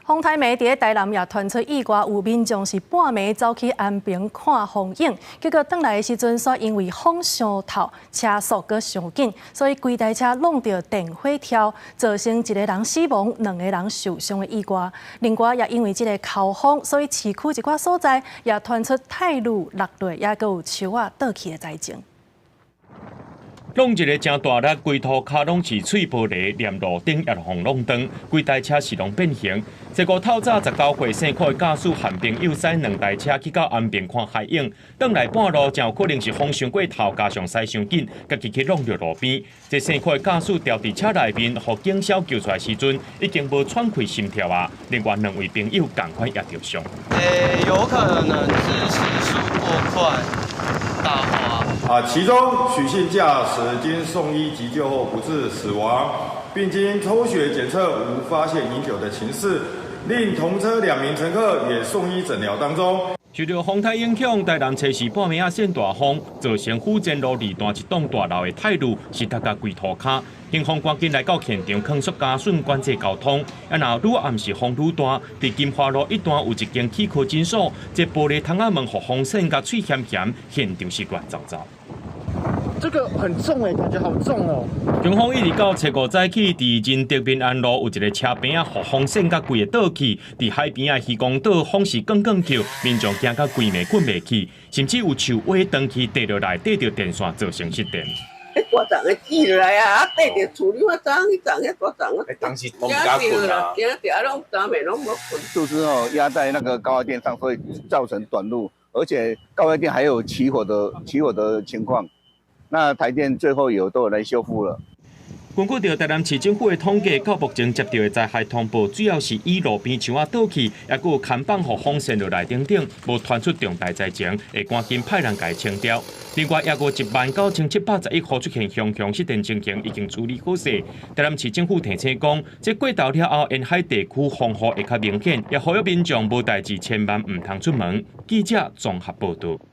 風颱暝佇台南也傳出意外，有民眾是半暝走去安平看風景，結果轉來的時陣，煞因為風傷透，車速閣傷緊，所以規台車挵著電火柱，造成一個人死亡，兩個人受傷的意外。另外，也因為這個颱風，所以市區一寡所在也傳出泰櫓落落，也閣有樹仔倒去的災情。挵一个誠大力，規塗跤攏是碎玻璃，連路頂也予挵斷，規台車是攏變形。這個透早19歲姓柯的駕駛和朋友駛兩台車去到安平看海景，轉來半路，誠有可能是風傷過頭，加上駛傷緊，家己去挵著路邊。這姓柯的駕駛牢佇車內面，予警消救出來時陣，已經無喘氣心跳啊。另外兩位朋友仝款也著傷。欸，有可能是時速過快，打滑。啊，其中許姓駕駛經送醫急救後不治死亡，並經抽血檢測無發現飲酒的情事，另同車兩名乘客也送醫診療當中。受著風颱影響，台南初四半暝仔霰大風，造成府前路二段一棟大樓的泰櫓是踏共規塗跤。警方趕緊來到現場，迅速加順管制交通。啊，若愈暗時風愈大，佇金華路一段有一間齒科診所，這玻璃窗仔門予風扇共碎險險，現場是亂糟糟。這個很重欸，感覺好重哦。警方一直到初五早起，佇仁德民安路有一個車棚仔，予風扇共規个倒去，佇海邊仔漁光島風是剛剛叫，民眾驚甲規暝睏袂去，甚至有樹歪斷去綴落來，綴著電線造成失電。大叢的起落來啊，啊，綴著厝，你看昨彼叢遐大叢啊。當時攏毋敢睏啊。驚著啊，攏昨暝攏無睏。樹枝哦壓在那個高壓電上，所以造成短路，而且高壓電還有起火的情況。那台電最後有都有來修復了。根據著台南市政府的統計，到目前接到的災害通報，主要是以路邊樹仔倒去，抑閣有看板予風扇落來等等，無傳出重大災情，會趕緊派人共清掉。另外，抑閣19,711戶出現雄雄失電情形，已經處理好勢。台南市政府提醒講，這過頭了後，沿海地區風雨會較明顯，也呼籲民眾無代誌千萬毋通出門。記者綜合報導。